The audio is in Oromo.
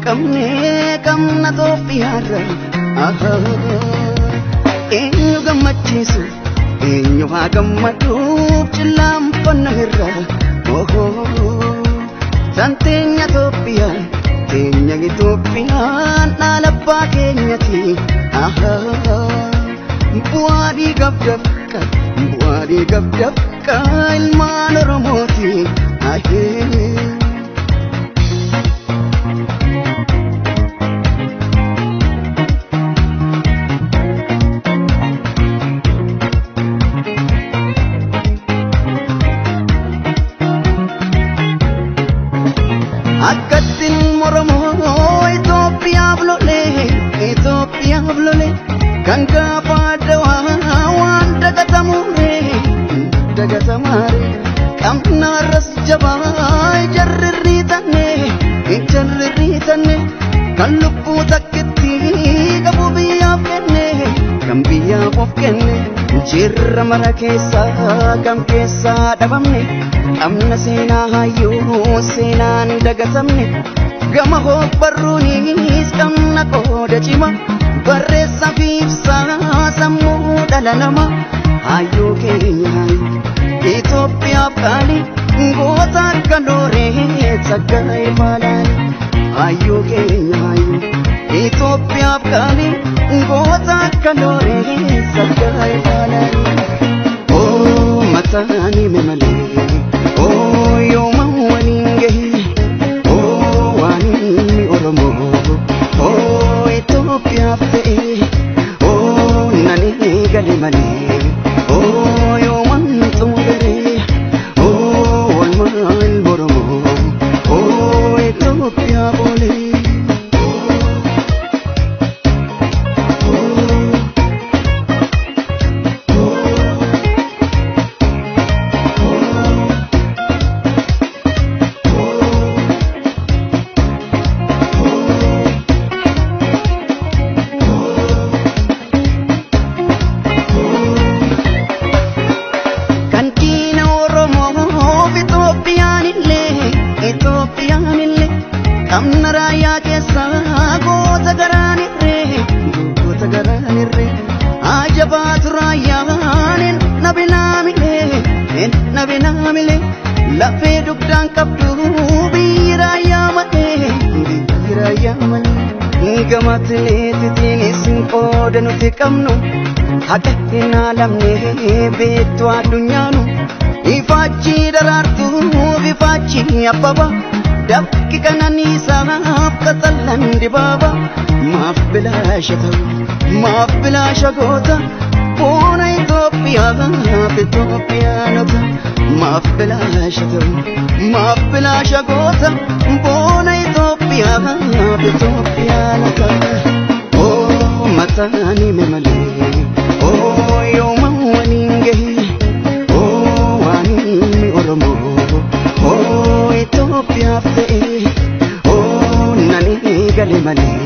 Qabne qabna Itoophiyaarra eenyu gammachiisu eenyu haa gammaduuf cillaanfanna irra san teenya Itoophiyaan teenya Itoophiyaan dhaala abbaa keenyati bu'aa dhiigaaf dafqa bu'aa dhiigaaf dafqa ilmaan Oromooti. Akkattiin Oromoo Itoophiyaaf lolee Itoophiyaaf lolee kan gaafa Adawaa waan dagatamuure dagatamaare qabnaarras jabaa ijarri riitanne ijarri riitanne kan lubbuu takkitti qabu biyyaaf kenne kan biyyaaf of kenne jirra mara keessaa kam keessaa dhabamne qabna seenaa hayyuu seenaan dagatamne gama hobbarruunis qabna qooda cima barreessaa fi ibsaa sammuu dhala nama hayyuu keenya hayyuu Itoophiyaaf qaalii goota akka looree saggaa'ee faalaani hayyuu keenya hayyuu Itoophiyaaf qaalii goota akka looree saggaa'ee faalaani. Oo mataan hime malee oo yooma waliin gahe oo waan ilmi Oromoo oo Itoophiyaaf ta'e oo nan eegale malee oo yooman xumurre oo oolmaa ilma Oromoo oo Itoophiyaaf oolee. Kan diina Oromoof Itoophiyaan illee Itoophiyaan illee qabna raayyaa keessaa goota garaan irree goota garaan irree ajabaatu raayyaan hin nabinaamilee hin nabinaamilee lafee dugdaan qabdu biyyi raayyaa malee biyyi raayyaa malee gama atileetitiinis qooda nuti qabnu haqa hin alamne beektu addunyaanu ifaachi daraartuu ifaachi abbaba dafqi qananiisaaf qaxallan dibaaba maaf bilaasha ta'u maaf bilaasha goota boona Itoophiyaaf Itoophiyaanota maaf bilaasha ta'u maaf bilaasha goota boona Itoophiyaaf Itoophiyaanota. Oo mataan hime malee oo yooma waliin gahe oo waan ilmi Oromoo oo Itoophiyaaf ta'e oo nan eegale malee.